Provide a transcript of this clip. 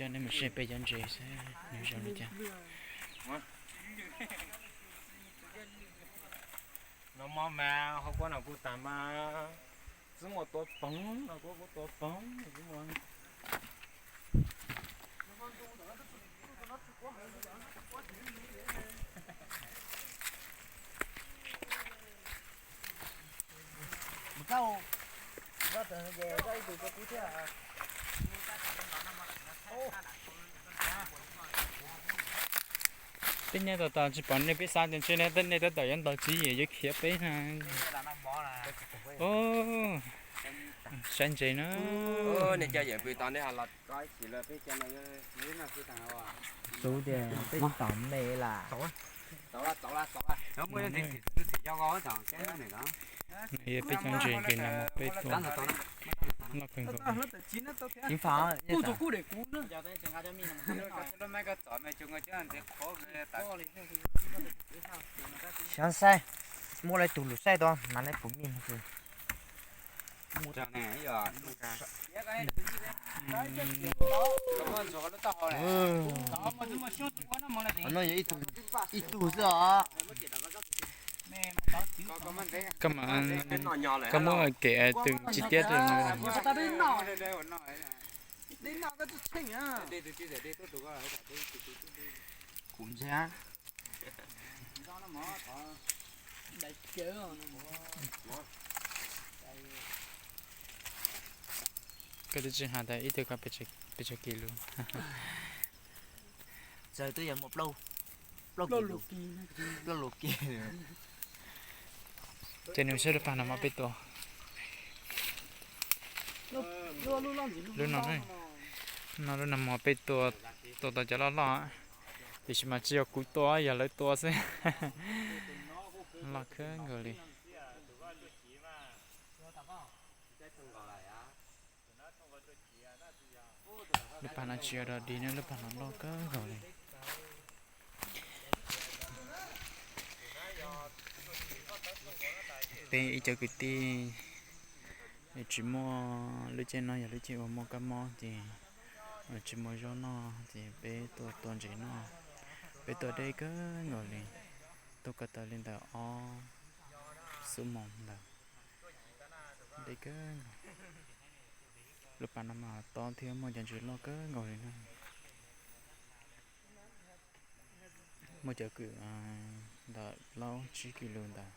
Coj nej mus saib peb cov ntses seb nws zoo li cas. No mog mas hauv kuab no kuj tag mas, xwb muaj tua poog no kuj kuj tua poog xwb muaj. Tej nej tos tos tsis pom nej peb xav tias ntshe nej tab tom yuav ntaus tswv yim yuav khiav peb na. Saib ntses na. Xub tias peb tom me las. Yog peb cov ntses ces nag hmo peb tua loj kawg nkaus. Xyov saib, muaj leej twg lub saib tau mas leej puv mij no. No yog ib tug xwb os. Koj muab kev tw tsis tiab rau. Kuv ntshai. Koj twb tsis hais tias ib tug ko pes tsawg kis lus. Txawm twb yog muaj plaub, plaub kis lus, plaub lus kis. Ces nws saib lub pag nag hmo peb tua. Lub no, no lub nag hmo peb tua, tua tau cov loj loj, tiam sis mas tsis yog kuv tua, yog lawv tua xwb. Loj kawg nkaus li. Lub pag no tsis yog dog dig na, lub pag no loj kawg nkaus li. Peb ib cov kwv tij tsis muaj, lub caij no yog lub caij uas muaj kab mob ces tsis muaj zaub noj ces peb tuaj tua ntses noj. Peb tuaj deb kawg nkaus li, tuaj ko taw li ntawm ob xuab moos ntawd, deb kawg nkaus. Lub pas no mas tob thiab muaj cov ntses loj kawg nkaus li na. Muaj cov kwv ntawm plaub tsib kis lus ntawd.